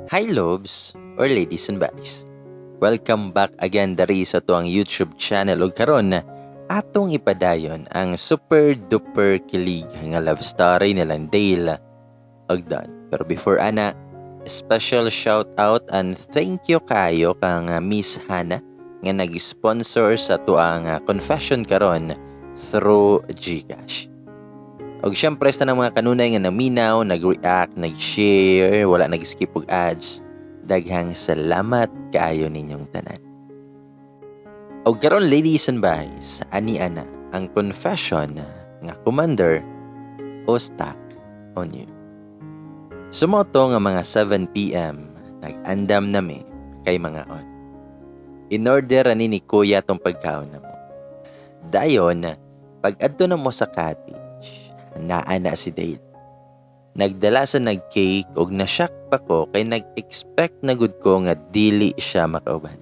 Hi loves or ladies and guys. Welcome back again diri sa atuang YouTube channel ug karon atong ipadayon ang super duper kilig nga love story nilang Dale ug Don. Pero before ana, special shout out and thank you kayo kang Miss Hannah nga nag-sponsor sa atuang confession karon through GCash. Og syempre sa tanang mga kanunay nga naminaw, nag-react, nag-share, wala nag-skip og ads. Daghang salamat kaayo ninyong tanan. Og karon, ladies and guys, ani ana ang confession nga Commander o stuck on you. Sumoto nga mga 7 p.m., nag-andam nami kay mangaon. In-order ani ni kuya tong pagkaon namo. Dayon, pag adto na mo sa cottage, naa na si Dale. Nagdala sa nag-cake og na-shock pa ko kay nag-expect na gud ko nga dili siya makauban.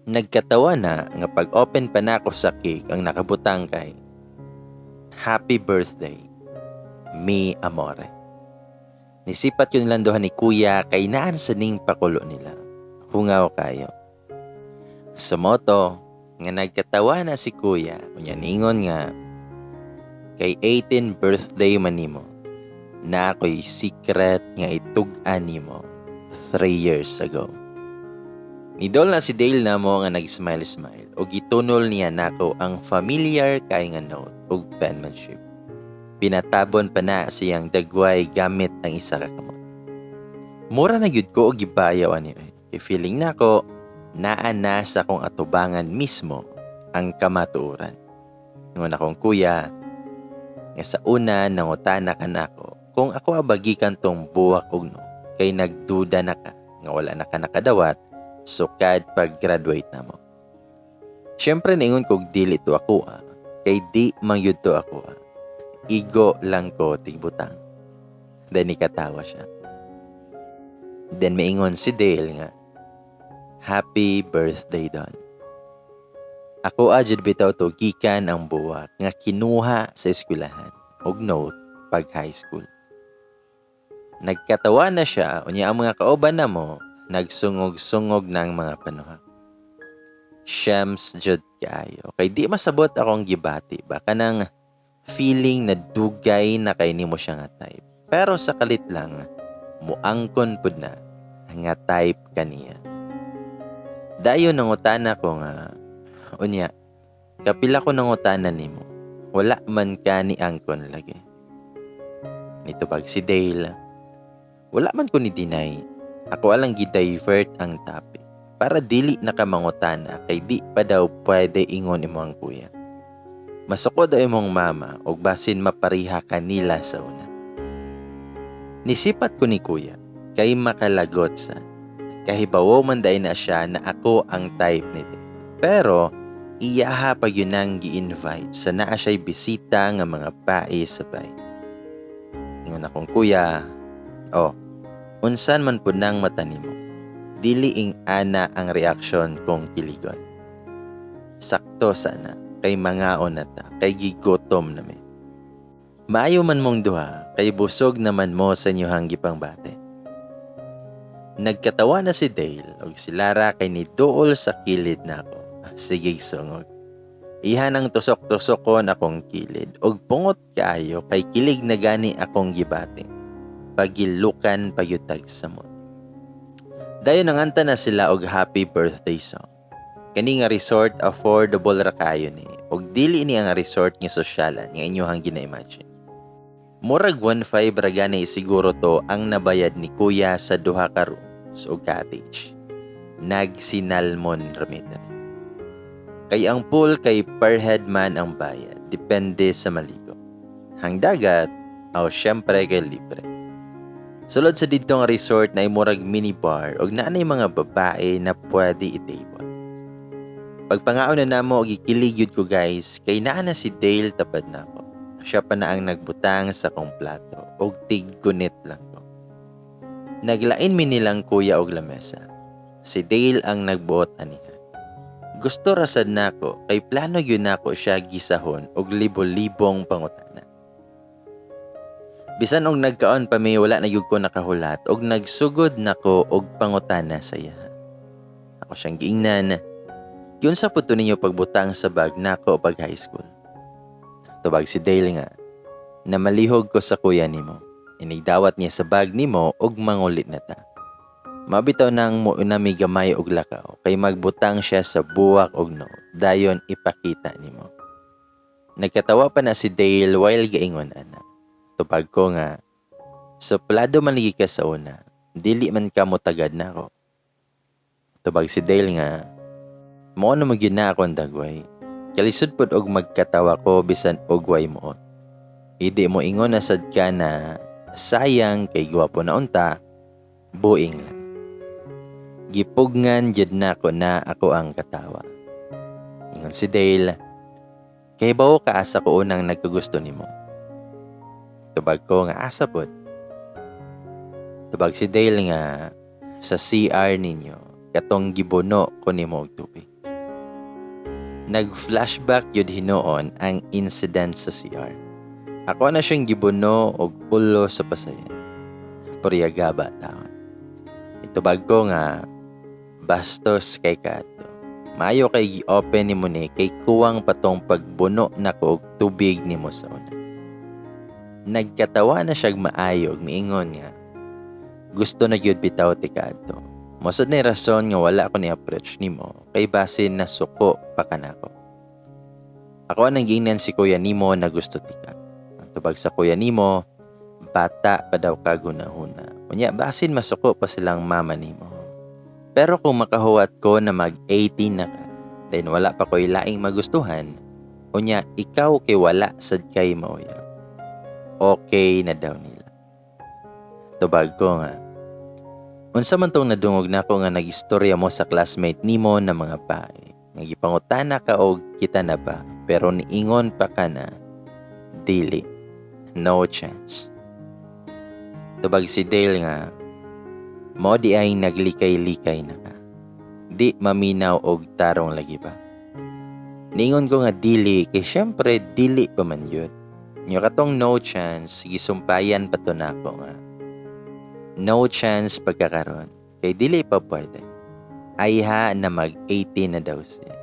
Nagkatawa na nga pag-open pa nako sa cake, ang nakabutang kay "Happy birthday, mi amore." Nisipat yun nilang duha ni kuya kay naan sa ning pakulo nila. Hungaw kayo. Sumoto nga nagkatawa na si kuya, unya ningon nga kay 18 birthday man nimo na ako'y secret nga itug-an nimo 3 years ago. Nidol na si Dale namo nga nag-smile-smile ug gitunol niya nako ang familiar kay nga note ug penmanship. Pinatabon pa na siyang dagway gamit ang isa ka kamot. Mura na gyud ko og gibayaw ani eh. Kay feeling nako naa na sa akong atubangan mismo ang kamatuoran. Ingon akong kuya nga sa una nangutana ka nako kung ako abagikan tong buwak og no kay nagduda na ka nga wala na ka nakadawat sukad pag-graduate na mo. Siyempre ningon kog dili to ako ah, kay di man gyud to ako ah. Igo lang ko tigbutang. Then nikatawa siya. Then maingon si Dale nga, "Happy birthday, Don." Ako jud bitaw to gikan ang buwak nga kinuha sa eskwelahan og note pag high school. Nagkatawa na siya, unya ang mga kauban namo nagsungog-sungog ng mga panuha. Shems jud kaayo. Kay di masabot akong gibati ba kanang feeling na dugay na kay nimo siya nga type. Pero sa kalit lang muangkon pud na nga type kaniya. Dayon nangutana ko nga, "Unya, kapila ko nangutana nimo, wala man ka ni angkon lagi?" Nitubag si Dale, "Wala man ko ni deny. Ako alang gi-divert ang topic para dili na ka mangutana kay di pa daw pwede ingon imo ang kuya. Masuko daw imong mama og basin mapariha kanila sa una." Nisipat ko ni kuya kay makalagot sa. Kahibawo man day na siya na ako ang type ni Dale. Pero iyaha pag yun ang gi-invite sa naa siya'y bisita nga mga bae sa bay. Ingon akong kuya, "Oh, unsan man pud nang mata nimo? Dili ing ana ang reaksyon kong kiligon." Sakto sana kay mangaon na ta kay gigutom na mi. Maayo man mong duha kay busog naman mo sa inyuhang gipangbate. Nagkatawa na si Dale ug si Lara kay niduol sa kilid nako. Sigig sungog. Ihan ang tusok-tusok ko na akong kilid ug pungot kaayo kay kilig na gani akong gibati. Pagilukan pagyutag samot. Dayon nanganta na sila og happy birthday song. Kani nga resort, affordable ra kaayo ni ug dili ni ang resort nga sosyalan nga inyohang gina-imagine. Murag 1.5 ra gani siguro to ang nabayad ni kuya sa duha ka rooms og cottage. Nagsinalmon ra mi diri. Kay ang pool kay per head man ang bayad, depende sa maligo. Ang dagat, aw syempre kay libre. Sulod sa didto nga resort na murag mini bar og naa nay mga babae na pwede i-table. Pagpangaon na namo, gikilig yun ko, guys, kay naa na si Dale tapad nako. Siya pa na ang nagbutang sa kong plato og tiggunit lang ko. Naglain mi nilang kuya og lamesa. Si Dale ang nagbuot aniha. Gusto ra sad nako kay plano gyud nako siya gisahon og libo-libong pangutana. Bisan og nagkaon pa mi, wala na gyud ko nakahulat og nagsugod nako og pangutana sa iya. Ako siyang giingnan, "Giunsa pud to ninyo pagbutang sa bag nako pag high school?" Tubag si Dale nga, "Namalihog ko sa kuya nimo. Inigdawat niya sa bag nimo og mangulit na ta. Mabitaw nang mo mi gamay og lakaw kay magbutang siya sa buwak og note, dayon ipakita nimo." Nagkatawa pa na si Dale while gaingon ana. Tubag ko nga, "Suplado man lagi ka sa una, dili man ka motagad nako." Tubag si Dale nga, "Mao na mo gyud na akong dagway. Kalisod pod og magkatawa ko bisan og way muot. Idi mo ingon na sad ka na sayang kay gwapo na unta, buing lang." Gipugngan jud nako na ako ang katawa. Ingon si Dale, "Kay bawo ka asa ko unang nagkagusto nimo?" Tubag ko nga, "Asa pod?" Tubag si Dale nga, "Sa CR ninyo, katong gibuno ko nimo og tubig." Nag-flashback yun hinuon ang incident sa CR. Ako na siyang gibuno og ulo sa pasayan. Puriyagaba taon. Itubag ko nga, "Bastos kay kaadto. Maayo kay gi-open nimo ni kay kuwang patong pagbuno nako og tubig nimo sa una." Nagkatawa na siyag maayo ug miingon nga, "Gusto na gyud bitaw ti kaadto. Mao sad ni rason nga wala ko ni approach nimo kay basin na suko pa kanako. Ako ang giingnan si kuya nimo na gusto tika. Ang tubag sa kuya nimo, bata pa daw ka gunahuna. Unya basin masuko pa silang mama nimo. Pero kung makahuwat ko na mag 18 na ka, then wala pa ko'y laing magustuhan, unya ikaw kay wala sad kay mauyab. Okay na daw nila." Tubag ko nga, "Unsa man tong nadungog nako nga nagistorya mo sa classmate nimo na mga bae, nga gipangutana ka og kita na ba, pero niingon pa ka na, dili, no chance?" Tubag si Dale nga, "Mo di ay naglikay-likay na ka. Di maminaw og tarong lagi ba?" Niingon ko nga dili kay syempre dili pa man yun. Nya katong no chance, gisumpayan pa to nako nga, "No chance pagkakaron, kay dili pa pwede. Ayha na mag 18 na daw siya."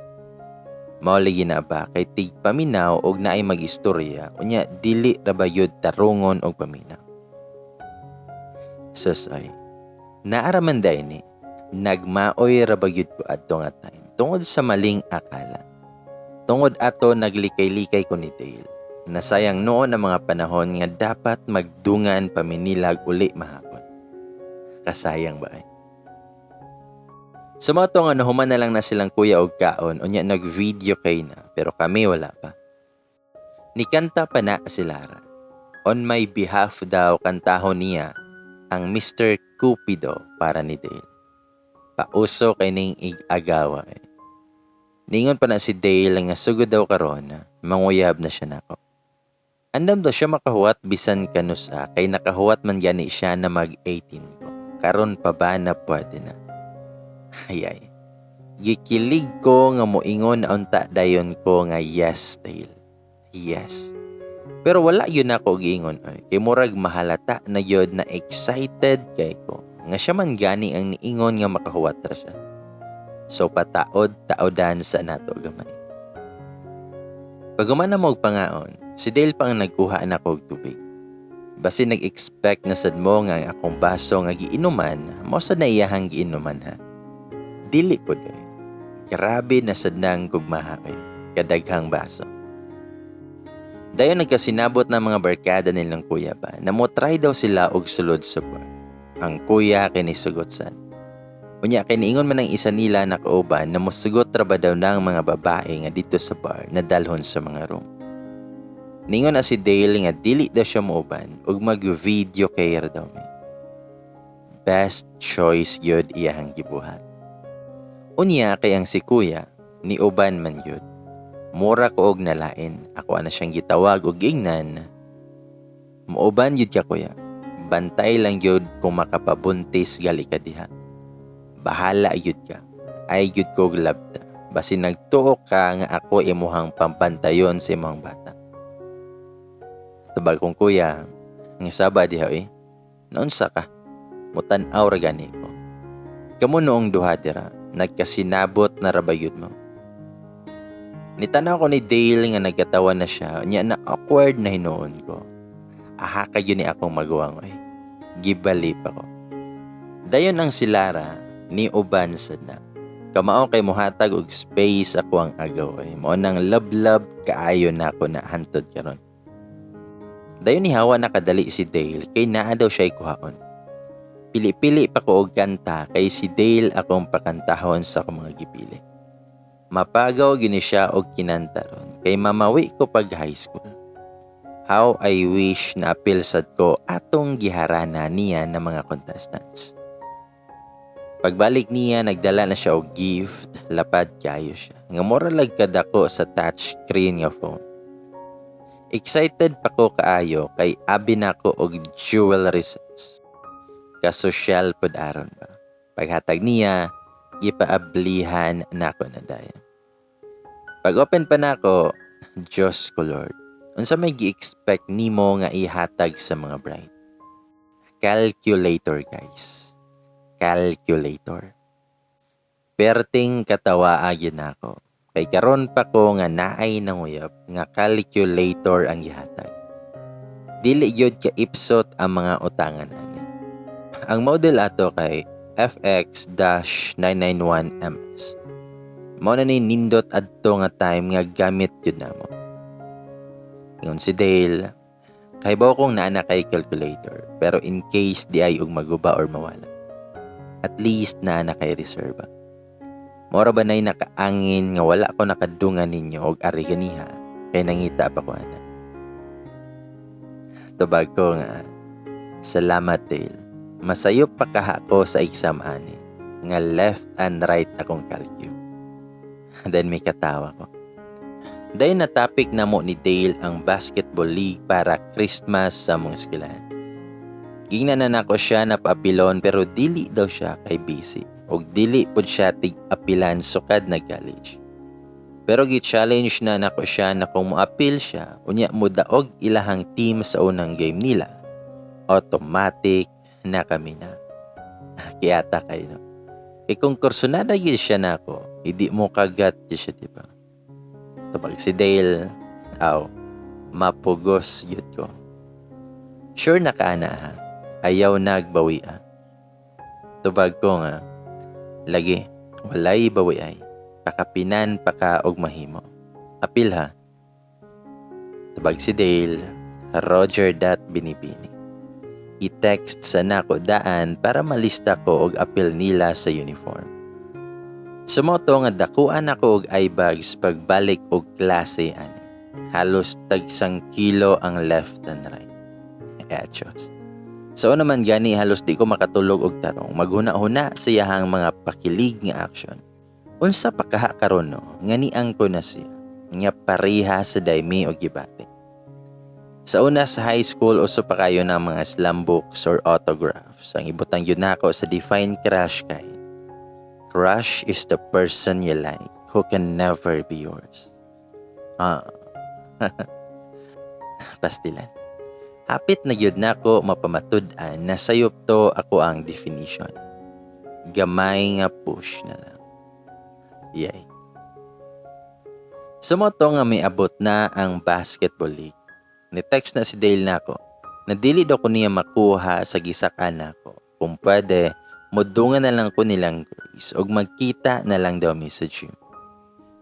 Mao lagi na ba kay tig paminaw og naay magistorya, unya dili ra ba yud tarungon og paminaw? Sus ay, naara man day ni, nagmaoy ra ba gyud ko adto nga time tungod sa maling akala. Tungod ato naglikay-likay ko ni Dale. Nasayang noon ang mga panahon nga dapat magdungan pa minilag uli mahapon. Kasayang ba ay? Sa mga to nga nahuman na lang na silang kuya og kaon, unya nag-video kay na pero kami wala pa. Nikanta pa na si Lara. On my behalf daw kantahon niya ang Mr. Cupido para ni Dale. Pauso kay ning ig-agawa eh. Ningon pa na si Dale nga sugod daw karon, manguyab na siya nako. Andam daw siya makahuwat bisan kanusa kay nakahuwat man gani siya na mag-18 ko. Karon pa ba na pwede na? Ay ay. Gikilig ko nga moingon na unta dayon ko nga, "Yes, Dale. Yes." Pero wala yun ako giingon ay. Kay murag mahalata na yun na excited kay ko. Nga siya man gani ang niingon nga makahuwat ra siya. So pataod taodan sa nato gamay. Pag na mo og pangaon, si Dale pa ang nagkuha nako og tubig. Basi nag-expect na sad mo nga ang akong baso nga giinuman, mao sad na iyahang giinuman ha. Dili pod eh. Grabe na sad nang gugmaha eh. Kadaghang baso. Dayon nagkasinabot ng mga barkada nilang kuya ba na mo try daw sila og sulod sa bar. Ang kuya kay nisugot sad. Unya kay niingon man ang isa nila na kauban na mosugot ra ba daw ng mga babae nga dito sa bar na dalhon sa mga room. Ningon na si Dale nga dili daw siya muuban ug mag-video kay ra daw mi. Best choice yun iyahang gibuhat. Unya kay ang si kuya ni uban man yun. Mura ko og nalain. Ako ana siyang gitawag og giingnan, "Muuban yun ka, kuya. Bantay lang yun kung makapabuntis gali ka diha. Bahala yun ka. Ay yun ko og labta. Basin nagtuo ka nga ako imuhang pampantayon sa imong bata." Tubag kong kuya, Nga saba diha eh. Naunsa ka? Mutan-aw ra gani ko. Kamo noong duha dira, nagkasinabot na ra ba yun mo? Nitanaw ko ni Dale nga nagkatawa na siya, nya na awkward na hinuon ko. Aha ka yun ni akong maguwang eh. Gibali pa ko. Dayon ang si Lara, ni uban sad na. Kamao kay muhatag og space ako ang agaw eh. Mao nang love-love kaayo na ako na hantod karon. Dayon ni hawa nakadali si Dale kay naa daw siya ikuhaon. Pili-pili pa ko og kanta kay si Dale akong pakantahon sa akong mga gipili. Mapagaw gini siya og kinanta ron kay mamawi ko pag high school. How I wish na apil sad ko atong giharana niya ng mga contestants. Pagbalik niya, nagdala na siya og gift, lapad kayo siya. Nga mura lag kadako sa touch screen nga phone. Excited pa ko kaayo kay abi nako og jewelry sets. Kasosyal pod aron ba. Paghatag niya, gipaablihan nako na dayon. Pag open pa nako, Diyos ko Lord, unsa may gi-expect nimo nga ihatag sa mga bride? Calculator, guys. Calculator. Perting katawa gyud nako. Kay karon pa ko nga naay nanguyab nga calculator ang gihatag. Dili gyud ka ipsot ang mga utangan ani. Ang model ato kay FX-991MS. Mao na ni nindot adto nga time nga gamit gyud namo. Ingon si Dale, kahibaw kong naa na kay calculator, pero in case di ay og maguba or mawala, at least naa na kay reserva. Mora ba na'y nakaangin nga wala ko nakadungan ninyo og ari ganiha kay nangita pa ko ana. Tubag ko nga, "Salamat, Dale. Masayop pa kaha ko sa exam ani nga left and right akong calcu." Then may katawa ko. Dayon na topic na mo ni Dale ang basketball league para Christmas sa mong eskwelahan. Gingnan na nako siya na paapilon pero dili daw siya kay busy og dili pud siya tig-apilan sukad na college. Pero gi-challenge na nako siya na kung moapil siya, unya modaog ilahang team sa unang game nila, automatic na kami na. Kiyata kayo, no? Kay kung kursunada gyud siya nako, hindi mo kagat gyud siya, di ba? Tubag si Dale, aw, mapugos gyud ko. "Sure na ka ana ha? Ayaw nagbawi ah." Tubag ko nga, "Lagi, walay bawi ay. Pakapinan pa ka og mahimo. Apil ha." Tubag si Dale, "Roger that, binibini." I-text sa nako daan para malista ko og apil nila sa uniform. Sumoto nga dakuan ako og eye bags pagbalik og klase ani. Halos tagsang kilo ang left and right. Echos. Sa una man gani, halos di ko makatulog og tarong maghuna-huna sa iyahang mga pakilig nga action. Unsa pa kaha karon no nga niang ko na siya nga pareha sa daymi og gibati. Sa una sa high school, uso pa kayo ng mga slam books or autographs. Ang ibutang yun nako sa define crush kay, "Crush is the person you like who can never be yours." Ah. Pastilan. Hapit na gyud nako mapamatud-an na sayop to ako ang definition. Gamay nga push na lang. Yay. Sumoto nga may abot na ang basketball league. Ni-text na si Dale nako na dili daw ko niya makuha sa gisakan nako. Kung pwede, mudungan na lang ko nilang Grace og magkita na lang daw mi sa gym.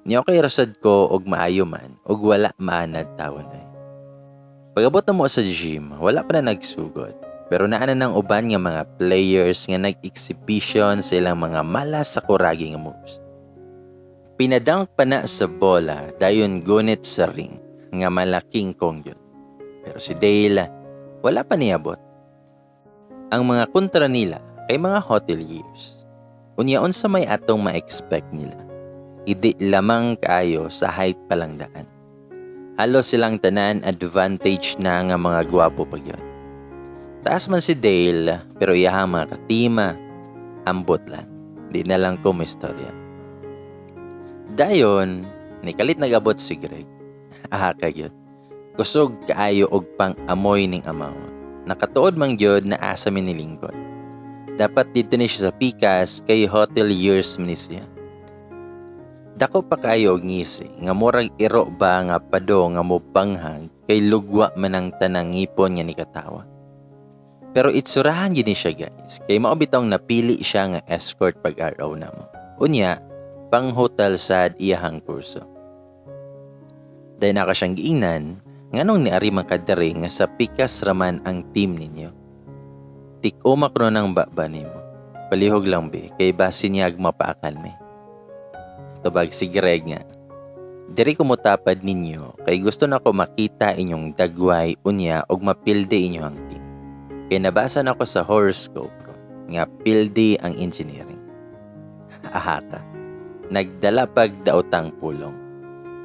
Ni okay rasad ko og maayo man og wala maanad tawon ay. Pag-abot na mo sa gym, wala pa na nagsugod. Pero naa na ng uban nga mga players nga nag-exhibition sa ilang mga malas sa kuragi nga moves. Pinadunk pa na sa bola dayon gunit sa ring nga malaking kong yun. Pero si Dale, wala pa niabot. Ang mga kontra nila kay mga hoteliers. Unya unsa may atong ma-expect nila? Idi lamang kaayo sa height pa lang daan. Halos silang tanan advantage na nga mga gwapo pag yun. Taas man si Dale, pero iyahang mga katima, ambot lang. Di na lang ko may istorya. Dayon, nikalit nagabot si Greg. Aha ka yun. Kusog kaayo og pang amoy ning amaw. Nakatuod man gyud na asa mi nilingkod. Dapat didto ni siya sa pikas kay hoteliers man ni siya. Dako pa kaayo og ngisi nga murag iro ba nga pado nga mobanghag kay lugwa man ang tanang ngipon nga nikatawa. Pero itsurahan gyud ni siya, guys, kay mao bitong napili siya nga escort pag RO namo. Unya, pang hotel sad iyahang kurso. Dahil naka siyang giingnan, nganong niari man ka diri nga sa pikas raman ang team ninyo? Tik-uma kuno ng baba nimo. Palihog lang be, kay basin niyag mapaakan mi. Tubag si Greg nga, "Diri ko mutapad ninyo kay gusto na ko makita inyong dagway unya og mapilde inyong team. Kay nabasa na ko sa horoscope bro, nga pilde ang engineering." Aha ka. Nagdala pag daotang pulong.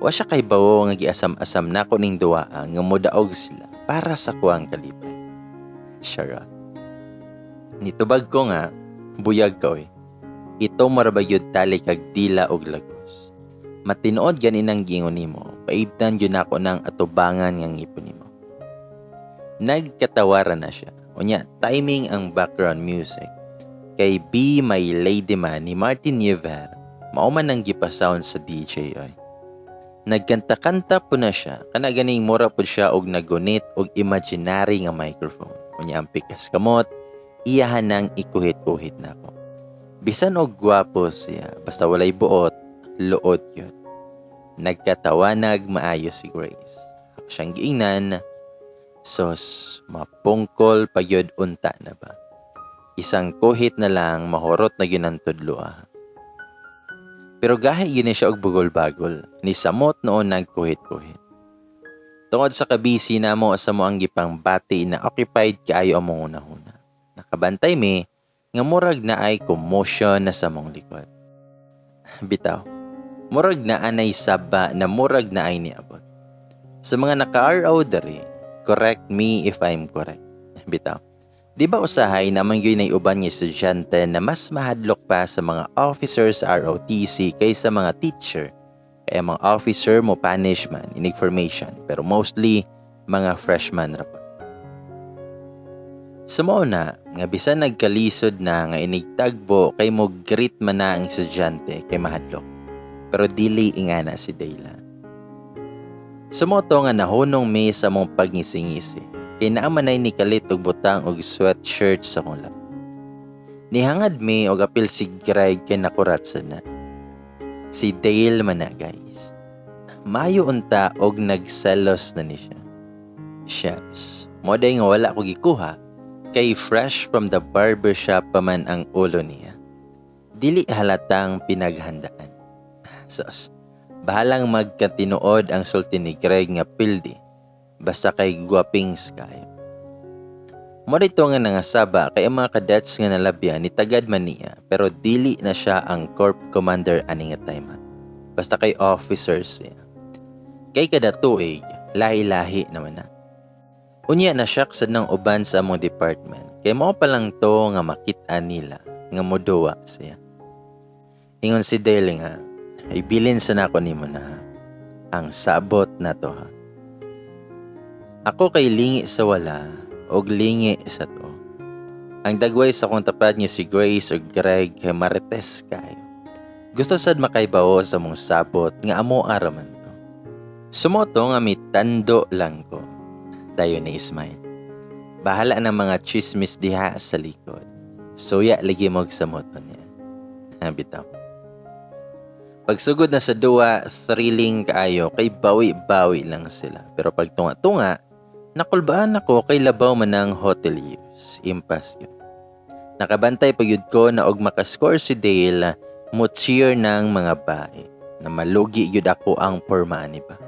Wa siya kay bawo nga giasam-asam nako ning duaa nga modaog sila para sa kuang kalipay. Charot. Nitubag ko nga, "Buyag ka oy. Ito mara ba gyud tali kag dila og lagos. Matinuod gani nang giingon nimo, paibtan gyud nako ng atubangan nga ngipon nimo." Nagkatawaran na siya. Unya, timing ang background music. Kay Be My Lady Man ni Martin Niever, mao man ang gipa-sound sa DJ oy. Nagkanta-kanta po na siya, kana ganing mura pod siya og nagunit og imaginary nga microphone. Unya ang pikas kamot, iyahan nang ikuhit-kuhit nako. Bisan og gwapo siya, basta walay buot, luod yun. Nagkatawanag maayo si Grace. Ako siyang giingnan, "Sos, mapungkol pa gyud unta na ba? Isang kuhit na lang, mahurot na gyud ang tudlo ah." Pero gahi gyud ni siya og bugol-bagol, ni samot noon nagkuhit-kuhit. Tungod sa kabisi namo sa mo ang gipangbati na occupied kaayo among hunahuna. Nakabantay mi nga murag na ay commotion na sa mong likod. Bitaw, murag na anay saba na murag na ay niabot. Sa mga naka-RO diri, correct me if I'm correct. Bitaw. Di ba usahay naman gyud nay uban nga estudyante na mas mahadlok pa sa mga officers sa ROTC kaysa mga teacher? Kaya mga officer mo punish man in formation, pero mostly mga freshman ra pa. Sa mao na, nga bisan nagkalisod na nga inigtagbo kay mo greet man na ang estudyante kay mahadlok. Pero dili ingana si Dayla. Sumoto nga nahunong mi sa mong pagngisi-ngisi kay naa man ay nikalit og butang og sweatshirt sa kong lap. Nihangad mi og apil si Greg kay nakurat sad na. Si Dale man na, guys. Mayo unta og nagselos na ni siya. Shucks, mo day nga wala ko gikuha kay fresh from the barbershop pa man ang ulo niya. Dili halatang pinaghandaan. Sos, bahalang magkatinuod ang sulti ni Greg nga pildi, basta kay guwapings kayo. Mo dito nga nangasaba kay ang mga cadets nga nalabya ni tagad man niya, pero dili na siya ang corps commander ani nga time. Basta kay officers siya. Kay kada tuig, lahi-lahi naman na. Unya na shock sad ng uban sa among department kay mao pa lang to nga makit-an nila nga moduwa siya. Ingon si Dale nga, "Ibilin sa nako nimo na ang sabot na to ha." Ako kay lingi sa wala og lingi sa to. Ang dagway sa akong tapad nga si Grace ug Greg kay marites kayo. Gusto sad makaibawo sa mong sabot nga amo araman to. Sumoto nga mitando lang ko. Dayon ni smile. Bahala ng mga chismis diha sa likod. Suya lagi mo sa moto niya. Bitaw. Pagsugod na sa duwa, thrilling kaayo kay bawi-bawi lang sila. Pero pag tunga-tunga, nakulbaan ako kay labaw man ang hoteliers. Impas yun. Nakabantay pagyud ko na og makascore si Dale, mo cheer ng mga bae. Na malugi yun ako ang porma ni ba.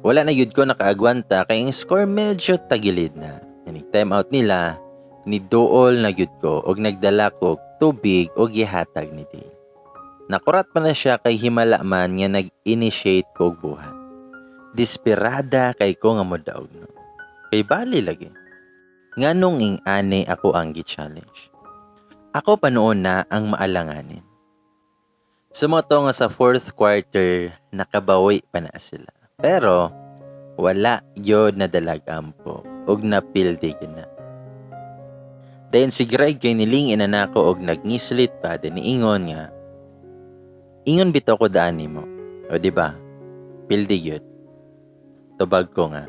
Wala na yun ko nakaagwanta kay ang score medyo tagilid na. Inig time out nila, ni duol na gyud ko og nagdala ko og tubig og gihatag ni Dale. Nakurat pa na siya kay himala man nga nag-initiate ko og buhat. Desperada kay ko nga modaog no. Kay bali lagi. Nganong ing-ani ako ang gi-challenge? Ako pa noon na ang maalanganin. Sumoto nga sa fourth quarter, nakabawi pa na sila. Pero wala gyud na dalag ampo. Og napildi gyud na. Dayon si Greg kay nilingin na nako og nagngislit pa, then niingon nga, "Ingon bitaw ko daan nimo. O di ba? Pildi gyud." Tubag ko nga,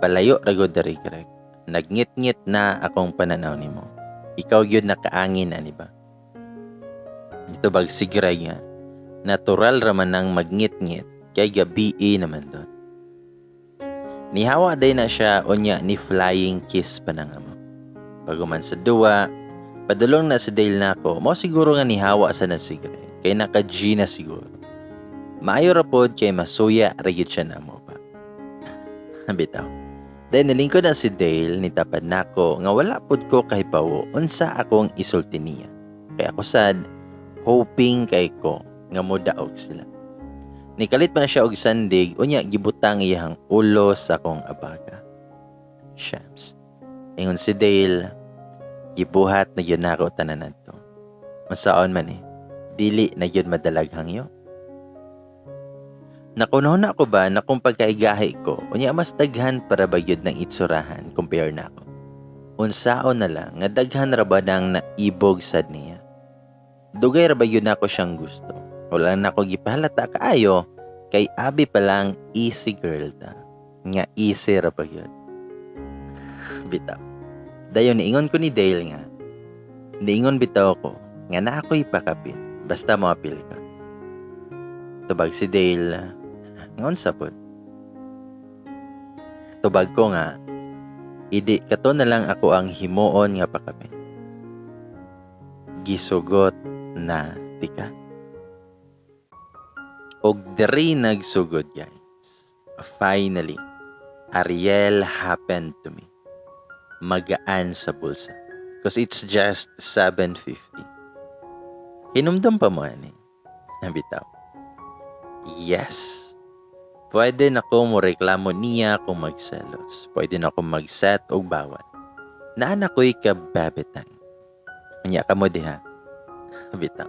"Palayo ra gud diri, Greg. Nagngit-ngit na akong pananaw nimo. Ikaw gyud nakaangin ani ba?" Nitubag si Greg nga, "Natural ra man nang magngit-ngit kay gabii naman doon." Nihawa day na siya, unya ni flying kiss pa na nga mo. Pag-human sa duwa, padulong na si Dale nako, mo siguro nga nihawa sa na si Greg, kay naka-G na siguro. Maayo ra pod kay masuya ra gyud siya namo ba. Bitaw. Then nilingkod na si Dale, nitapad nako nga wala pod ko kahibawo unsa akong isulti niya. Kaya ako sad hoping kay ko nga modaog sila. Nikalit pa na siya og sandig, unya gibutang iyang ulo sa akong abaga. Shams. Ingon si Dale, "Gibuhat na gyud nako tanan adto. Unsaon man eh, dili na gyud madalag hangyo." Nakuno na ako ba na kung pagkaigahi ko, unya mas daghan para ba gyud ng itsurahan compare na ako. Unsaon na lang nga daghan ra ba nang naibog sad niya. Dugay ra ba gyud nako siyang gusto. Wala na ako gipahalata kaayo kay abi pa lang easy girl ta. Nga easy ra pa gyud. Bitaw. Dayon niingon ko ni Dale nga, "Niingon bitaw ko nga na ako'y pakapin basta moapil ka." Tubag si Dale, "Ngon pod?" Tubag ko nga, "Idi kato na lang ako ang himuon nga pakapin." Gisugot na tika. Og diri nagsugod, guys. Finally, Ariel happened to me. Magaan sa bulsa. 'Cause it's just 750. Hinumdum pa mo ani? Bitaw. Yes. Pwede na ko mo reklamo niya kung magselos. Pwede na ko mag-set og bawal. Naa na ko'y ka-bebe time. Anya ka mo diha. Bitaw.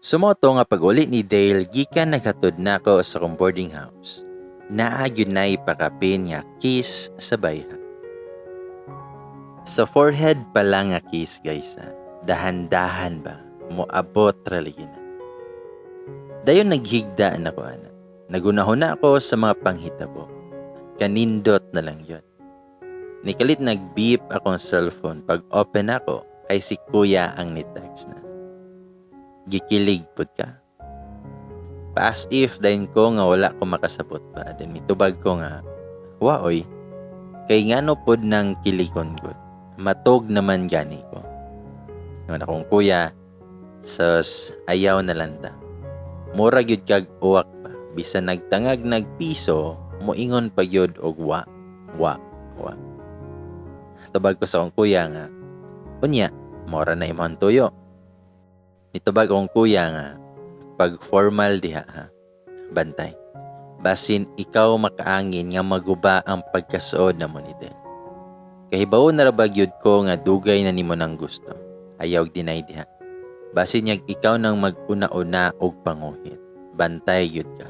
Sumoto nga pag-uli ni Dale gikan naghatod nako sa akong boarding house. Naa gyud nay pakapin nga kiss sa bayha. Sa forehead pa lang nga kiss, guys, ha. Dahan-dahan ba moabot ra lagi na. Dayon naghigda na ko ana. Nagunahon na ako sa mga panghitabo. Kanindot na lang yon. Nikalit nag-beep akong cellphone, pag open ako kay si kuya ang ni-text na. "Gikilig pud ka." Pa-as if dayon ko nga wala ko makasabot ba. Then mitubag ko nga, "Waoy, kay ngano pod nang kilikon gud. Matog naman gani ko." Ingon akong kuya, "Sus, ayaw na lang ta. Mura gyud kag uwak ba. Bisan nagtangag nagpiso, moingon pa gyud og wa, wa, wa." Tubag ko sa akong kuya nga, "Unya, mora na imong tuyo." Nitubag akong kuya nga, "Pag formal diha ha, bantay. Basin ikaw makaangin nga maguba ang pagkasuod na mo ni Del. Kahibawo na ra ba gyud ko nga dugay na nimo nang gusto. Ayaw deny diha. Basin yag ikaw nang mag-una-una og panguhit. Bantay gyud ka.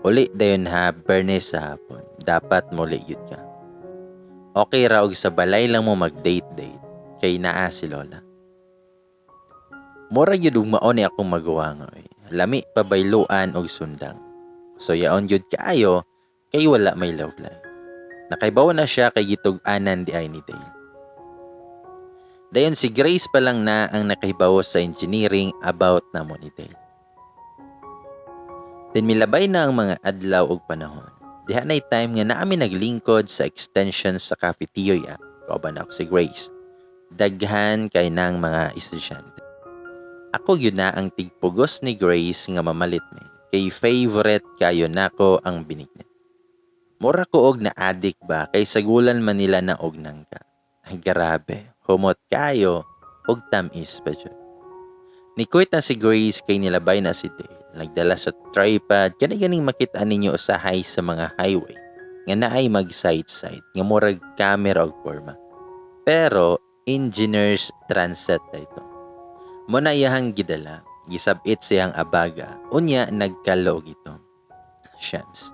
Uli dayon ha, Bernes sa hapon. Dapat muli gyud ka. Okay ra og sa balay lang mo mag-date-date kay naa si Lola." Mura gyud og mao ni akong magawa nga oy. Lami pabayluan og sundang. So yaon gyud kaayo kay wala may love life. Nakaibaw na siya kay gitug-anan di ay ni Dale. Dayon si Grace pa lang na ang nakahibawo sa engineering about namo ni Dale. Then milabay na ang mga adlaw ug panahon. Diha nay time nga naami naglingkod sa extension sa cafeteria. Kauban ako si Grace. Daghan kay nang mga estudyante. Ako gyud na ang tigpugos ni Grace nga mamalit ni. Kay favorite kayo nako ang binignit. Mura ko og na-addict ba kay sagulan man nila na og nangka. Ay, grabe, humot kayo og tamis pa jud. Nikuit na si Grace kay nilabay na si Dale. Nagdala sa tripod kani ganing makita ninyo usahay sa mga highway nga naay mag side side nga murag camera og forma. Pero engineers transit na ito. Mo na iyahang gidala, gisabit siyang abaga, unya nagkaloog ito. Shams.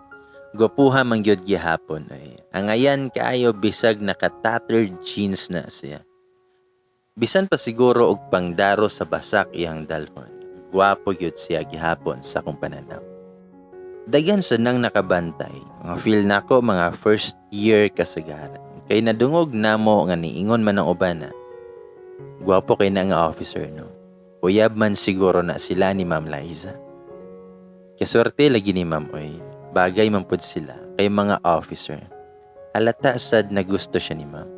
Gwapuha man gyud gihapon ay. Angayan kaayo bisag naka-tattered jeans na siya. Bisan pa siguro og pangdaro sa basak iyang dalhon. Gwapo gyud siya gihapon sa akong pananaw. Daghan sa nang nakabantay. Nga feel nako mga first year kasagaran. Kay nadungog namo nga niingon man ang uban na gwapo kay na nga officer, no. Uyab man siguro na sila ni Ma'am Liza. Kaswerte lagi ni Ma'am oy. Bagay man pud sila kay mga officer. Halata sad na gusto siya ni Ma'am.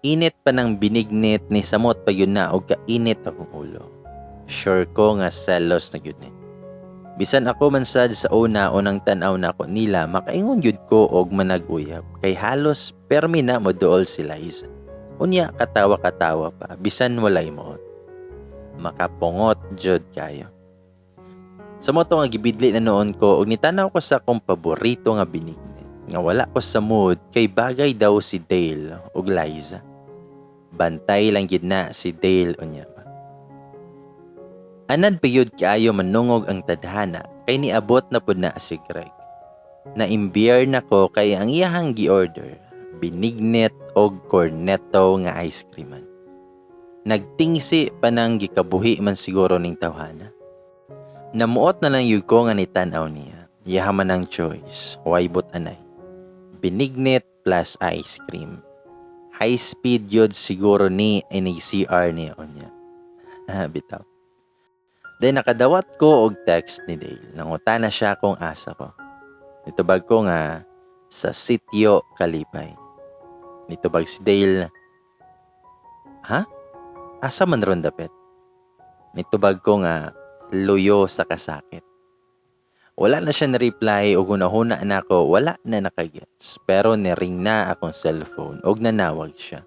Init pa ng binignit ni samot pa yun na og kainit akong ulo. Sure ko nga selos na gyud ni. Bisan ako man sad sa una, unang tan-aw nako nila, makaingon gyud ko og manag-uyab kay halos permi na moduol si Liza. Unya katawa-katawa pa bisan walay muot. Makapungot jud kayo. Sa mao to nga gibidli na noon ko og nitanaw ko sa akong paborito nga binignit nga wala ko sa mood kay bagay daw si Dale ug Liza. Bantay lang gid na si Dale unya ba. Anad pa yun kaayo manungog ang tadhana kay niabot na pud na si Greg. Naimbiyer na ko kay ang iyahang gi-order, binignit og cornetto nga ice creaman. Nagtingsi pa nang gikabuhi man siguro ning tawhana. Namuot na lang yun ko nga nitan-aw niya. Iyaha man ang choice. Way but anay. Binignit plus ice cream. High speed yun siguro ni inig CR niya niya. Bitaw. Then nakadawat ko og text ni Dale. Nangutana siya kung asa ko. Nitubag ko nga sa sitio Kalipay. Nitubag si Dale, "Ha? Asa man ron dapit?" Nitubag ko nga luyo sa kasakit. Wala na siya na-reply o hunahuna na ako, wala na nakagets. Pero niring na akong cellphone og nanawag siya.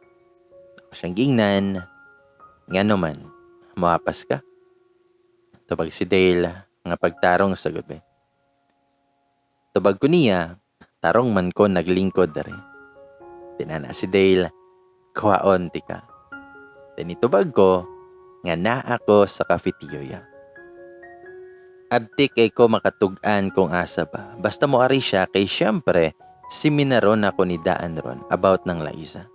Ako siyang gingnan, "Ngano man, moapas ka?" Tubag si Dale nga pagtarong sa gabi. Tubag ko niya, tarong man ko naglingkod dere. Tinana si Dale, "Kuhaon tika." Tinitubag ko nga naa ako sa cafeteria. Abtik kay ko makatug-an kung asa ba. Basta mo ari siya kay syempre seminaron ako ni daan ron about ng Liza.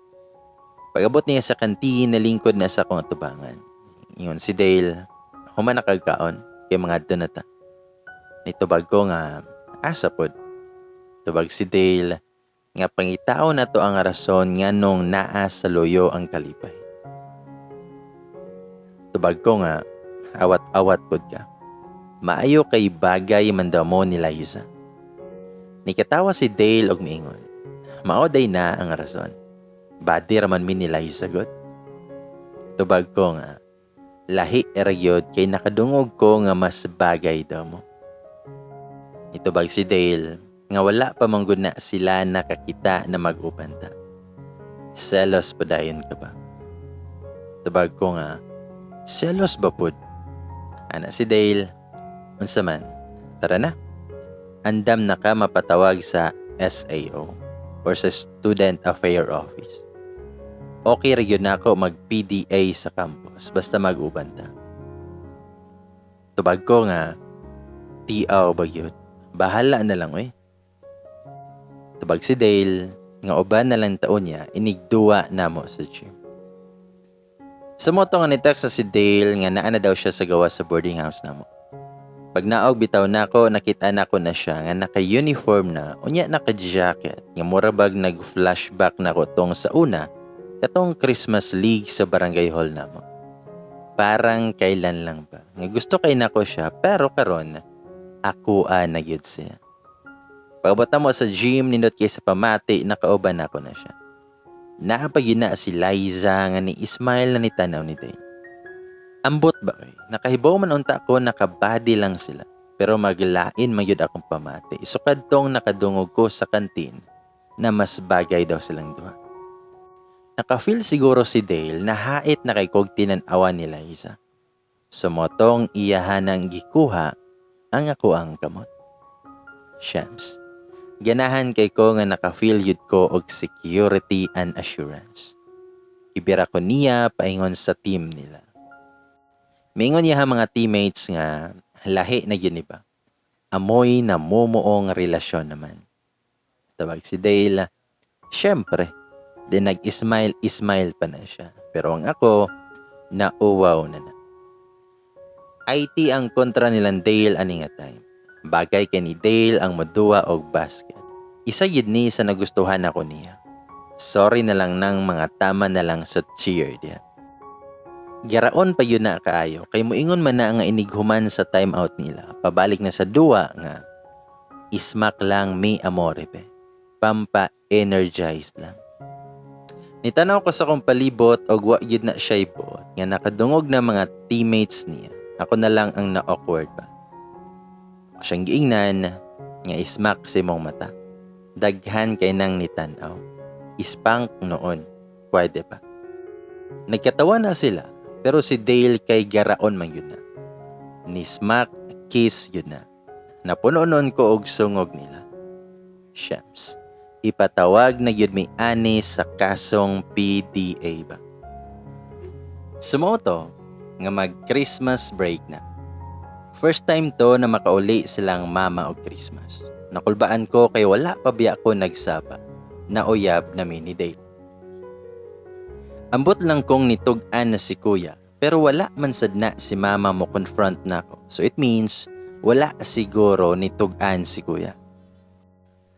Pag-abot niya sa kantin, nalingkod na sa akong atubangan. Ingon si Dale, "Human na kagkaon, kay mga adto na ta." Nitubag ko nga, "Asa pod?" Tubag si Dale, nga pangitao na to ang rason nga nung naa sa luyo ang Kalipay. Tubag ko nga, "Awat-awat pod ka. Maayo kay bagay man daw mo ni Liza." Nikatawa si Dale og miingon, "Mao day na ang rason. Body raman mi ni Liza god." Tubag ko nga, "Lahi ra gyud kay nakadungog ko nga mas bagay daw mo." Nitubag si Dale nga wala pa man gud na sila nakakita na mag-uban ta. "Selos pa dayon ka ba?" Tubag ko nga, "Selos ba pud?" Ana si Dale, "Unsa man, tara na. Andam na ka mapatawag sa SAO or sa Student Affair Office. Okay ra gyud nako mag PDA sa campus basta mag-uban ta." Tubag ko nga, "Tiaw ba gyud? Bahala na lang oy." Tubag si Dale nga uban na lang taon niya inigduwa namo sa gym. Sa mao to nga ni-text na si Dale nga naa na daw siya sa gawas sa boarding house namo. Pag naog bitaw nako, nakita nako na siya nga naka-uniform na, unya naka-jacket nga mura bag nag-flashback nako tong sa una katong Christmas League sa barangay hall namo. Parang kailan lang ba nga gusto kay nako siya, pero karon ako na gyud siya. Pag-abot mo sa gym, nindot kay sa pamati, nakauban nako na siya. Naa pa gyud na si Liza nga ni smile na ni tanaw ni Dale. Ambot ba oy? Nakahibaw man unta ko nakabody lang sila. Pero maglain man gyud akong pamati. Sukad tong nakadungog ko sa kantin na mas bagay daw silang duha. Naka-feel siguro si Dale na hait na kay kog tinan-awan ni Liza. Sumotong iyahan ang gikuha ang ako ang kamot. Shams. Ganahan kay ko nga naka-feel yun ko og security and assurance. Ibira ko niya paingon sa team nila. Mingon niya mga teammates nga lahi na gyud ni ba. Amoy na mumuong relasyon naman. Tawag si Dale, syempre, di nag-smile-smile pa na siya. Pero ang ako, nauwaw na na. IT ang kontra nilang Dale ani nga time. Bagay kay ni Dale ang moduwa og basket. Isa yun ni sa nagustuhan ako niya. Sorry na lang nang mga tama na lang sa cheer diya. Garaon pa yun na kaayo kay muingon man na nga inighuman sa time out nila. Pabalik na sa duwa nga ismak lang mi amore pe. Pampa-energized lang. Nitanaw ko sa akong palibot og wa gyud na siya'y buot nga nakadungog na mga teammates niya. Ako na lang ang na-awkward ba. Ako siyang giingnan nga ismak sa imong mata. Daghan kay nang nitanaw. Ispank noon. Pwede pa. Nagkatawa na sila pero si Dale kay garaon man yun na. Ni smack kiss yun na. Napuno noon ko og sungog nila. Shams. Ipatawag na gyud mi ani sa kasong PDA ba. Sumoto nga mag Christmas break na. First time to na makauli silang mama og Christmas. Nakulbaan ko kay wala pa biya ko nagsaba na uyab na mini date. Ambot lang kong nitug-an na si kuya pero wala man sad na si mama mo confront nako. So it means wala siguro nitug-an si kuya.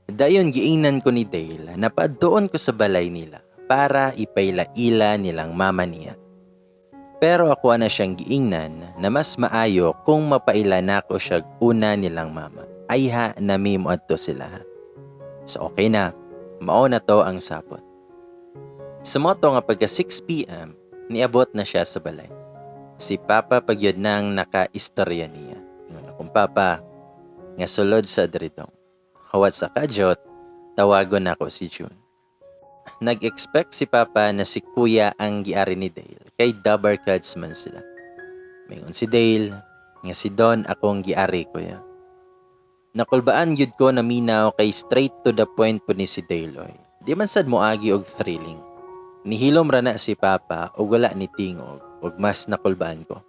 Dayon giingnan ko ni Dale na paadtoon ko sa balay nila para ipailaila nilang mama niya. Pero ako na siyang giingnan na mas maayo kung mapaila nako siya una nilang mama. Ayha na mi moadto sila. So okay na, mao na to ang sapot. Sumoto nga pagka 6 p.m., niabot na siya sa balay. Si Papa pagyud nang naka-istorya niya. Ingon akong papa, nga sulod sa dritong. Hawat sa kadyot, tawagon nako si June. Nag-expect si Papa na si Kuya ang giari ni Dale, kay Dabarkads man sila. Mingon si Dale, nga si Don akong giari, kuya. Nakulbaan gyud ko na minaw kay straight to the point po ni si Dale oy. Di man sad moagi og thrilling. Nihilom ra na si Papa ug wala ni tingog ug mas nakulbaan ko.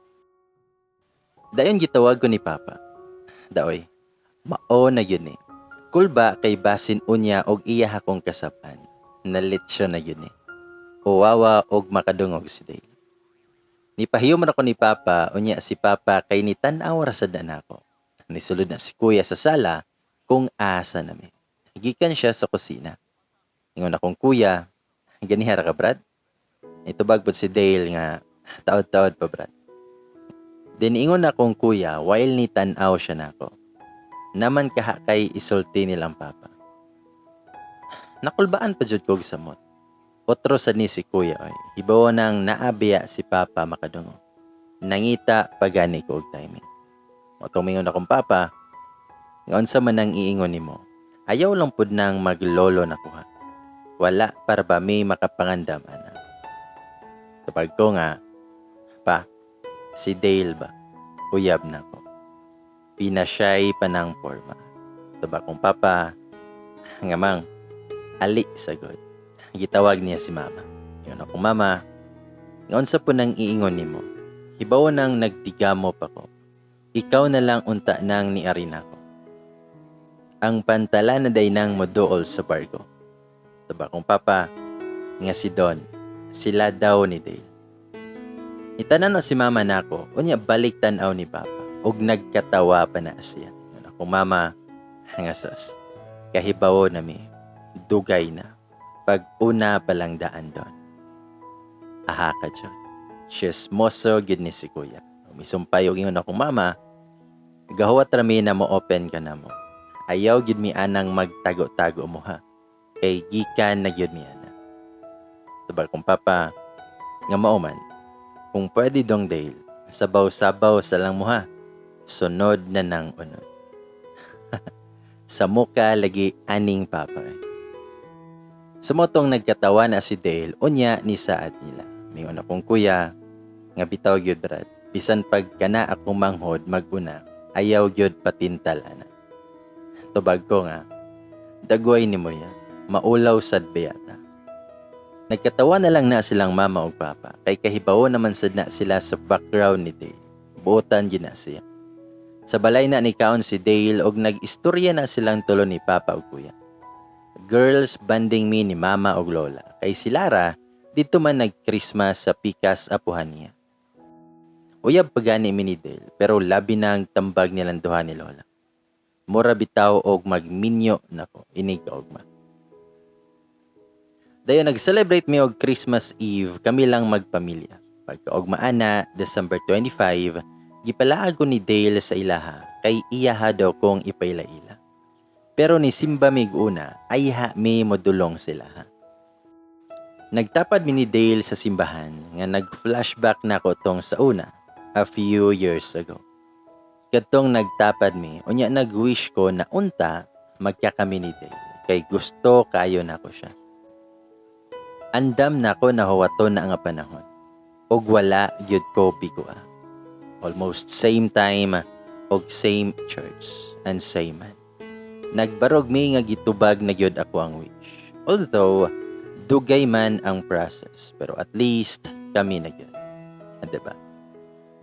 Dayon gitawag ko ni Papa. Daoy, mao na yun eh. Kulba kay basin unya og iya akong kasapan. Nalitsyo na yun eh. Uwawa og makadungog si Dale. Nipahiyom ra ko ni Papa, unya si Papa kay ni tan-aw ra sad na nako. Nisulod na si Kuya sa sala kung asa nami. Gikan siya sa kusina. Ingon akong kuya, ganiha ra ka, Brad? Nitubag pod si Dale nga taod-taod pa, Brad. Then ingon akong kuya while ni tan-aw siya nako. Naman kaha kay isulti nilang papa. Nakulbaan pa jud kog samot. Otro sa ni si kuya oy. Hibaw nang naabiya si papa makadungog. Nangita pagani ko og timing. Mao mingon akong papa, nga unsa man ang iingon nimo. Ayaw lang pud nang maglolo na kuha. Wala para ba may makapangandam ana. Tubag ko nga, pa, si Dale ba, uyab na ko. Pinasyay pa ng forma. Tubag kong papa, nga mang, ali sagod. Gitawag niya si mama. Yun akong mama, nga unsa po nang iingon nimo. Hibaw nang nagdigamo pa ko. Ikaw na lang unta nang niari nako. Ang pantala na day nang moduol sa barko. Taba kong papa, nga si Don, sila daw ni Dale. Itanan si mama nako, unya balik tan-aw ni papa, ug nagkatawa pa na siya. Ingon akong mama, nga sos, kahibawo na mi, dugay na, pag una pa lang daan doon. Aha ka dyan. Chismoso gid ni si kuya. Misumpay og ingon akong mama, gahuwat rami na mo open ka na mo. Ayaw gid mi anang magtago-tago mo ha. Kay gikan na gyud mi ana. Tubag kong papa, nga mao man, kung pwede dong Dale, sabaw-sabaw sa lang mo ha. Sunod na nang unod. Sa muka lagi aning papa. Sumotong nagkatawa na si Dale, unya ni saad nila. Mingon akong kuya, nga bitaw gyud Brad. Bisan pag kana akong manghod maguna, ayaw gyud patintal ana. Tubag ko nga, dagway ni mo ya, maulaw sad biyata. Nagkatawa na lang na silang mama ug papa, kay kahibawo naman sad na sila sa background ni Dale. Buotan gyud na siya. Sa balay na ni kaon si Dale og nag-istorya na silang tulo ni Papa ug Kuya. Girls bonding mi ni Mama ug Lola kay si Lara didto man nag-Christmas sa pikas apuhan niya. Uyab pa gani mi ni Dale pero labi na ang tambag nilang duha ni Lola. Mura bitaw og magminyo nako inig kaugma. Dayon nag-celebrate mi og Christmas Eve kami lang magpamilya. Pagkaugma ana, December 25, gipalaag ko ni Dale sa ilaha kay iyaha daw kong ipaila-ila. Pero ni simba mig una, ayha mi modulong sila ha. Nagtapad mi ni Dale sa simbahan nga nag-flashback na ko tong sa una a few years ago. Kadtong nagtapad mi, unya nag-wish ko na unta magkakami ni Dale kay gusto kayo nako siya. Andam nako na huwaton na nga panahon ug wala gyud ko bigua. Almost same time og same church and same man. Nagbarog mi nga gitubag na gyud ako ang wish. Although dugay man ang process, pero at least kami na gyud. Ah, diba?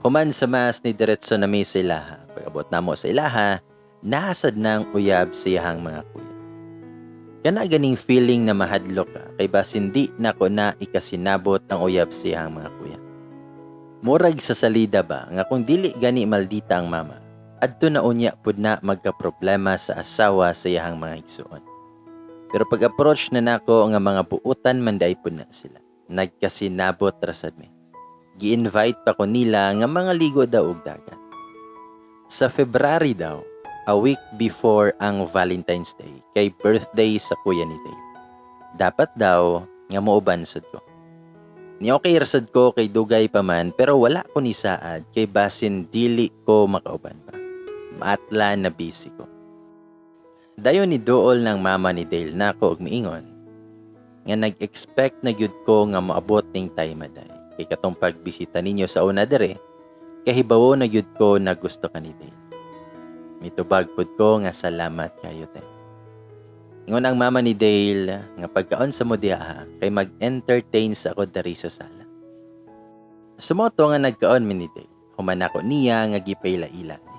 Human sa mass ni diretso na mi sa ilaha. Pag-abot namo sa ilaha, nasad nang uyab sa iyahang mga kuya. Kana ganing feeling na mahadlok ka kay basin di nako na ikasinabot ang uyab sa iyahang mga kuya. Murag sa salida ba nga kung dili gani maldita ang mama, adto na unya pud na magka-problema sa asawa sa iyahang mga igsuon. Pero pag-approach na nako nga mga buutan man diay pud na sila. Nagkasinabot ra sad mi. Gi-invite pa ko nila nga mga ligo daw og dagat. Sa February daw, a week before ang Valentine's Day, kay birthday sa kuya ni Dale. Dapat daw nga muuban sad ko. Ni okay ra sad ko kay dugay pa man pero wala ko ni saad kay basin dili ko makauban pa. Maatla na busy ko. Dayon ni duol ng mama ni Dale nako og miingon nga nag-expect na gyud ko nga moabot ning time aday. Kay katong pagbisita ninyo sa una dere, kahibawo na gyud ko na gusto ka ni Dale. Mitubag pud ko nga salamat kayo te. Ingon ang mama ni Dale nga pagkaon sa mo diha kay mag-entertain sa ako diri sa sala. Sumoto nga nagkaon mi ni Dale. Human ako niya nga gipaila-ila ni.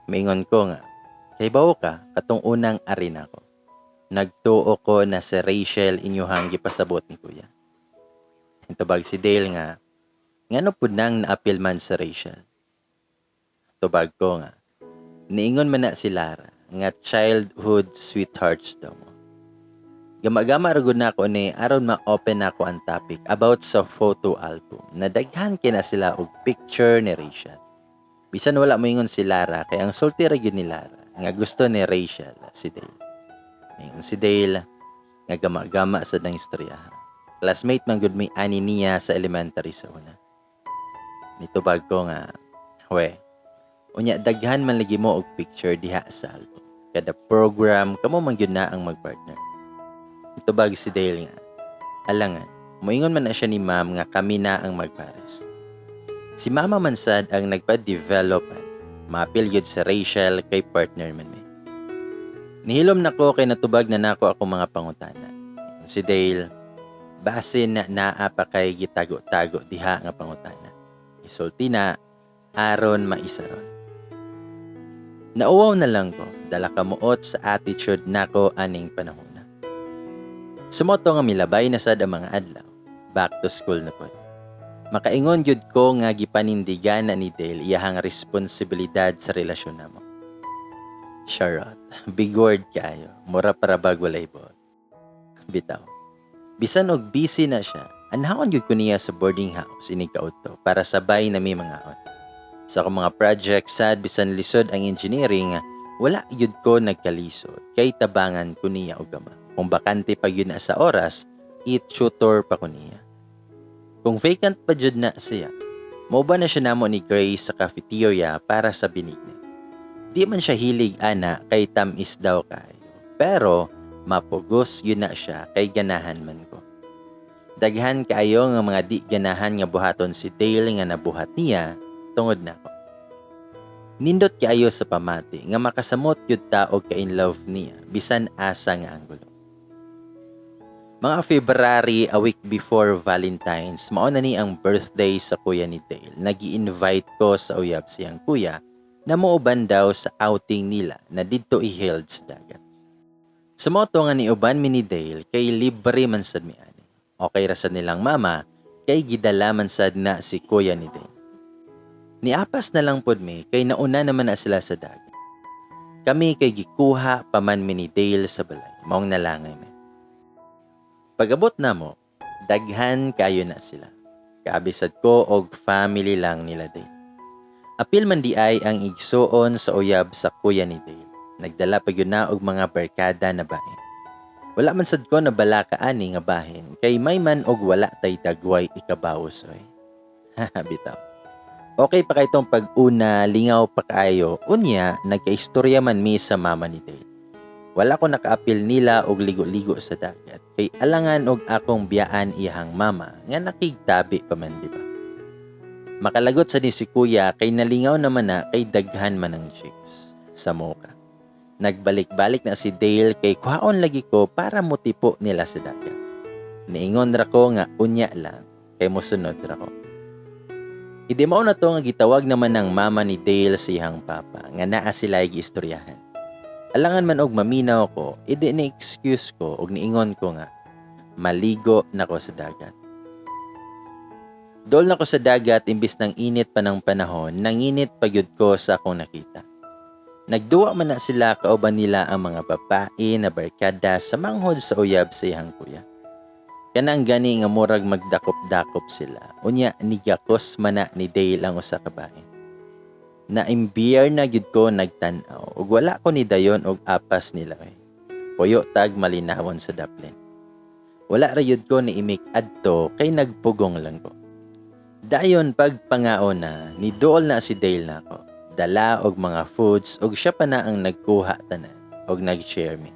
Maingon ko nga, kay bawo ka katong unang ari nako. Nagtuo ko na si Rachel inyuhang gipasabot ni kuya. Tubag si Dale nga, ngano pud nang naapil man sa Rachel. Tubag ko nga, niingon man na si Lara nga childhood sweethearts daw mo. Gamagama ra gud nako ni aron ma-open nako ang topic about sa photo album na daghan kay na sila og picture ni Rachel. Bisan wala moingon si Lara kay ang sulti ra gyud ni Lara nga gusto ni Rachel si Dale. Ingon si Dale nga gama-gama sa dang istorya. Classmate man gud mi ani niya sa elementary sa una. Nitubag ko nga, we, unya daghan man lagi mo og picture diha sa album. Kada program kamo man gyud na ang magpartner. Nitubag si Dale nga, alangan, moingon man na siya ni ma'am nga kami na ang magpares. Si mama man sad ang nagpa-develop mapil gyud si Rachel kay partner man mi. Nihilom nako kay natubag na nako ako mga pangutana. Si Dale, basin na naa pa kay gitago-tago diha nga pangutana. Isulti na, aron maisaron. Nauwaw na lang ko, dala kamuot sa attitude nako aning panahon na. Sumoto nga milabay na sad ang mga adlaw. Back to school na pod. Makaingon gyud ko nga gipanindigan na ni Dale iyahang responsibilidad sa relasyon namo. Charot. Big word kayo. Mura para bag walay buot. Bitaw. Bisan og busy na siya, anhaon gyud ko niya sa boarding house inig kaudto para sabay na mi mangaon. Sa akong mga project sad bisan lisod ang engineering, wala gyud ko nagkalisod kay tabangan ko niya og gama. Kung bakante pa gyud na sa oras, i-tutor pa ko niya. Kung vacant pa jud na siya, mauban na siya namo ni Grace sa cafeteria para sa binignit. Di man siya hilig ana kay tamis daw kayo. Pero mapugos yun na siya kay ganahan man ko. Daghan kaayo nga mga di ganahan nga buhaton si Dale nga nabuhat niya tungod nako. Nindot kaayo sa pamati nga makasamot yun ta og ka in love niya bisan asa nga anggulo. Mga February, a week before Valentine's, mao na ni ang birthday sa kuya ni Dale. Nagi-invite ko sa uyab siyang kuya Na muuban daw sa outing nila na didto i-held sa dagat. Sa mao to nga niuban mi ni Dale kay libre man sad mi ani. Okay ra sad nilang mama kay gidala man sad na si kuya ni Dale. Niapas na lang pod mi kay nauna naman na sila sa dagat. Kami kay gikuha pa man mi ni Dale sa balay. Maong nalangay mi. Pag-abot namo, daghan kayo na sila. Kaabi sad ko og family lang nila Dale. Apil man diay ang igsuon sa uyab sa kuya ni Dale. Nagdala pa gyud na og mga barkada na bahin. Wala man sad ko nabalaka ani nga bahin kay may man og wala tay dagway ikabawos oy. Bitaw. Okay pa kay tong pag-una, lingaw pa kaayo. Unya, nagkaistorya man mi sa mama ni Dale. Wala ko nakaapil nila og ligo-ligo sa dagat kay alangan og akong biyaan iyahang mama nga nakigtabi pa man, di ba? Makalagot sa ni si kuya kay nalingaw naman na kay daghan man ang chicks sa moka. Nagbalik-balik na si Dale kay kuhaon lagi ko para motipo nila sa dagat. Niingon ra ko nga unya lang kay mosunod ra ko. Idi mao na to nga gitawag naman ng mama ni Dale sa iyang papa nga naa sila giistoryahan. Alangan man og maminaw ko, idi ni excuse ko og niingon ko nga maligo na ko sa dagat. Dool na ko sa dagat, imbis ng init pa ng panahon, nanginit pa gyud ko sa akong nakita. Nagduwa man na sila kauban nila ang mga babae na barkada sa manghod sa uyab sa iyang kuya. Kanang gani nga murag magdakop-dakop sila. Unya nigakos man na ni Dale ang usa ka bahin. Naimbiyar na gyud ko nagtan-aw ug wala ko ni dayon og apas nila eh. Puyo tag malinawon sa daplin. Wala ra gyud ko ni imik adto kay nagpugong lang ko. Dayon pagpangaon na, ni dool na si Dale nako. Dala og mga foods og siya pa na ang nagkuha tanan og nag-share mi.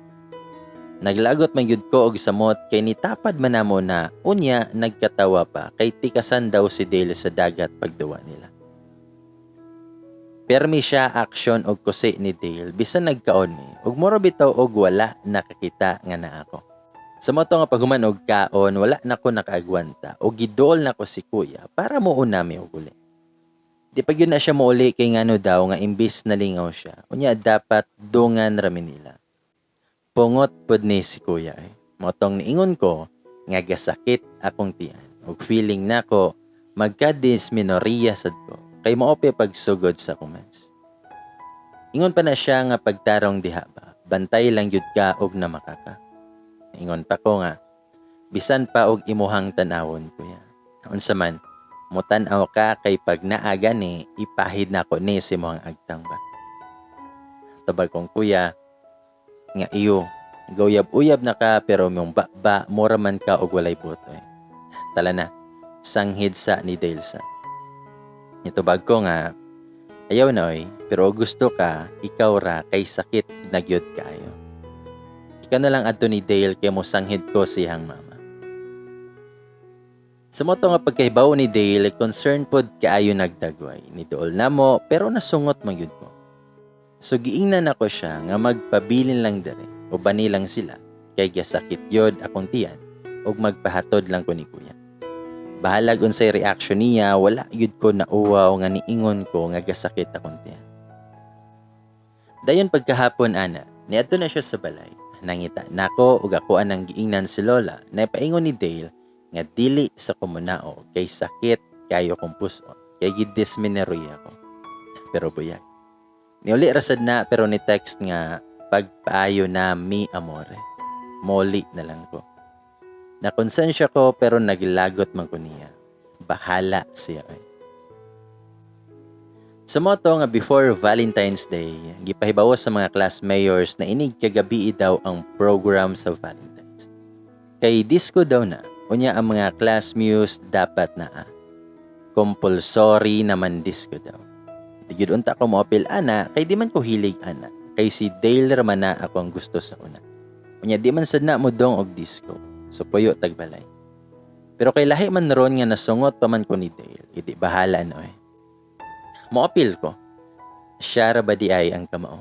Naglagot man gyud ko og samot kay nitapad man namo na, unya nagkatawa pa kay tikasan daw si Dale sa dagat pagduwa nila. Permi siya action og kusi ni Dale bisan nagkaon mi ug mura bitaw og wala nakakita nga naa ako. Sa mao to nga paghuman og kaon, wala na ko nakaagwanta og gidool nako si kuya para muuna mi og uli. Di pa gyud na siya mouli kay ngano daw nga imbis nalingaw siya, unya dapat dungan ra mi nila. Pungot pod ni si kuya eh. Mao tong niingon ko nga gasakit akong tiyan ug feeling nako magka-dysmenorrhea sad ko kay maope pagsugod sa kumens. Ingon pa na siya nga pagtarong diha ba, bantay lang gyud ka og namakaka. Ingon pa ko nga bisan pa og imuhang tan-awon, kuya. Unsa man, mutan-aw ka kay pag naa gani ipahid nako ni sa imong agtang ba. Tabag kong kuya nga iyo, gauyab-uyab na ka pero mong ba mura man ka og walay butoy. Tala na, sanghid sa ni Dale sa. Nitubag ko nga ayaw na oy, pero og gusto ka, ikaw ra kay sakit na gyud kaayo. Ikaw na lang adto ni Dale kay mo sanghid ko siyang mama. Sa mao to nga pagkahibaw ni Dale, concern pod kaayo nagdagway. Ni duol namo pero nasungot man gyud ko. So giingnan nako siya nga magpabilin lang dere o bani lang sila kay gasakit gyud akong tiyan ug magpahatod lang ko ni kuya. Bahalag unsay reaction niya, wala gyud ko nauwaw nga niingon ko nga gasakit akong tiyan. Dayon pagkahapon ana, niadto na siya sa balay. Nangita nako ug ako anang giingnan si Lola na paingon ni Dale nga dili sa kumunao kay sakit kayo kong puson kay gidysmenorrhea ko. Pero buyag. Niuli ra sad na pero ni text nga pagpaayo na mi amore. Moli na lang ko. Nakonsensya ko pero naglagot man ko niya. Bahala siya. Eh. Sa mao to nga before Valentine's Day, gipahibawo sa mga class mayors na inig kagabi daw ang program sa Valentine's. Kay disco daw na, unya ang mga class muse dapat na ah. Compulsory naman disco daw. Di gyud unta ko moapil ana kay di man ko hilig ana. Kay si Dale ra man na ako ang gusto sa una. Unya di man sad na mo dong og disco. So puyo tagbalay. Pero kay lahi man ron nga nasungot pa man ko ni Dale, idi bahala na eh. Moapil ko. Siya ra ba di ay ang kamao?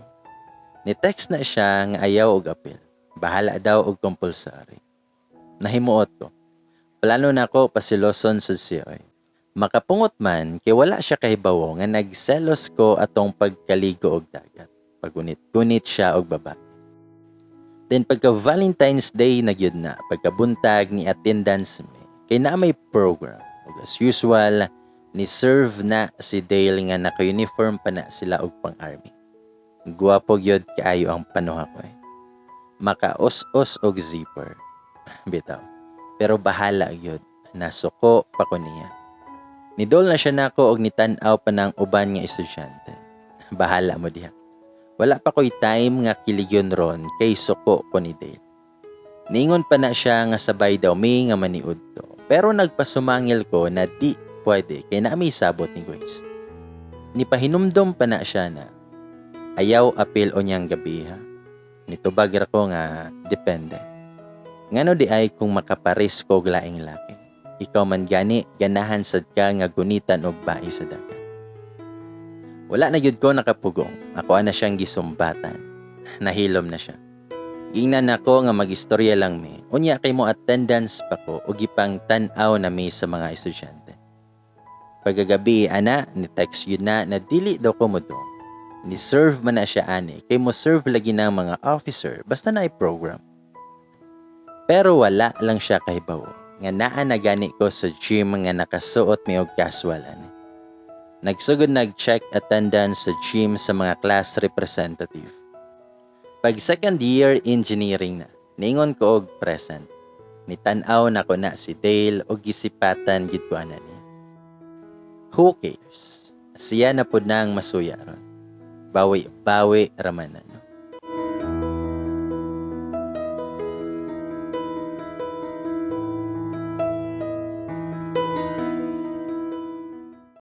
Ni text na siya nga ayaw og apil. Bahala daw og compulsory. Nahimuot ko. Plano na ko pasiloson sa siya. Makapungot man kay wala siya kahibawo nga nagselos ko atong pagkaligo og dagat. Pagunit-gunit siya og babae. Then pagka Valentine's Day na gyud na, pagkabuntag ni attendance mi. Kay naa may program. Ug as usual, ni serve na si Dale nga naka-uniform pa na sila og pang-army. Guwapo gyud kaayo ang panuha ko eh. Makaus-us og zipper. Bitaw. Pero bahala gyud. Nasuko pa ko niya. Nidol na siya nako og nitan-aw pa ng uban nga estudyante. Bahala mo diha. Wala pa ko'y time nga kiligyon ron kay suko ko ni Dale. Ningon pa na siya nga sabay daw mi nga maniud to. Pero nagpasumangil ko na di pwede kay naa may sabot ni Grace. Nipahinumdom pa na siya na ayaw apil unyang gabi ha. Nitubag ra ko nga depende. Ngano di ay kung makaparis ko og laing laki? Ikaw man gani ganahan sad ka nga gunitan og bai sa dagat. Wala na gyud ko nakapugong. Ako na siyang gisumbatan. Nahilom na siya. Gingnan nako nga magistorya lang mi. Unya kay mo attendance pa ko og gipang tan-aw na mi sa mga estudyante. Pagkagabi ana ni text yun na na dili daw ko modong. Ni serve man na siya ani kay mo serve lagi ng mga officer basta na program. Pero wala lang siya kahibawo nga naa na gani ko sa gym nga nakasuot mi og casual ani. Nagsugod nag-check attendance sa gym sa mga class representative. Pag second year engineering na, ningon ko og present. Nitan-aw na ko na si Dale og gisipatan gid ko ana niya. Who cares? Siya na pud nang masuya ron. Bawi-bawi ramanan.